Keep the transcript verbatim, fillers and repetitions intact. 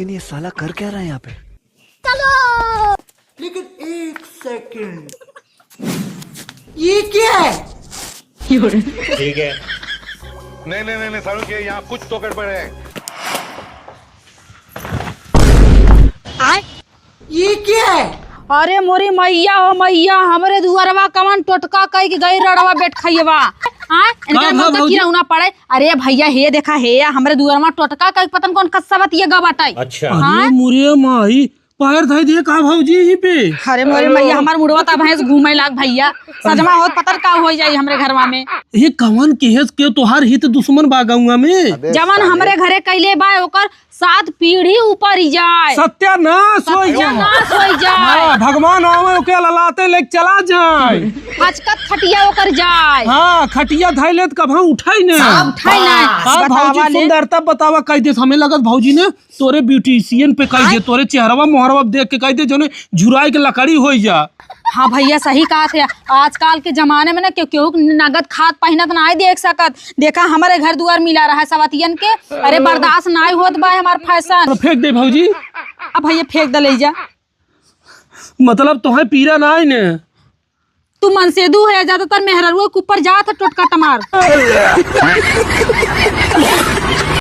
लेकिन ये साला कर क्या रहा है यहाँ पे? लेकिन एक सेकंड, ये क्या है? ठीक है। नहीं, नहीं, नहीं, नहीं, सारुण के यहाँ कुछ तो गड़बड़ है। ये क्या है? अरे मोरी मैया हो मैया, हमरे दुअरवा कवन टोटका कइ के गइ रड़वा बेटखइयवा। हाँ, इनके का मुँह भा तक भौजी? किरौना पड़े। अरे भइया, हे देखा, हे या, हमरे दुअरवा टोटका कइ के पतन कौन कस्सवत ये गा बाटे। अच्छा। हाँ? अरे मोरे माई, पैर धइ दिए का भौजी यहीं पे? अरे मोरे मैया, हमार मुड़वा त भैंस घूमे लाग भइया। सजमा होत पतर का होइ जाई हमरे घरवा में। ये कवन केहेस के तोहार हित दुश्मन बा गौवा में? अबे जवन साले। हमरे घरे कइले बा, ओकर सात पीढ़ी ऊपर ही जाए। सत्यानाश होइ जाए। सत्यानाश होइ जाए। हाँ, भगवान आवे ओके ललाते लेके चला जाए। हचकत खटिया ओकर जाए। हाँ, खटिया धइ लेत कभा उठाई ने। उठाई ना। हाँ, बतावा भौजी ले। सुंदरता बतावा कहि देत हमें लगत भौजी ने तोरे ब्यूटिशियन पे कहि दे, आय। तोरे चेहरवा मोहरवा देख के कहि दे, जौने झुराई के लकड़ी होइ जा। हाँ भइया, सही कहत है। आजकल के जमाने में ना केहू, केहू नगद खात पहिनत नाहीं देख सकत। देखा, हमरे घर दुआर मिला रहा है सवतियन के। अरे, बर्दाश्त नाहीं होत बा हमार फैशन। तो फेंक दे भौजी। अब भइया, फेंक दे, ले जा। मतलब, तोहे पीरा नाहीं ने? तू मनसेधू है, ज्यादातर मेहररुआ के ऊपर जात है टोटका टमार।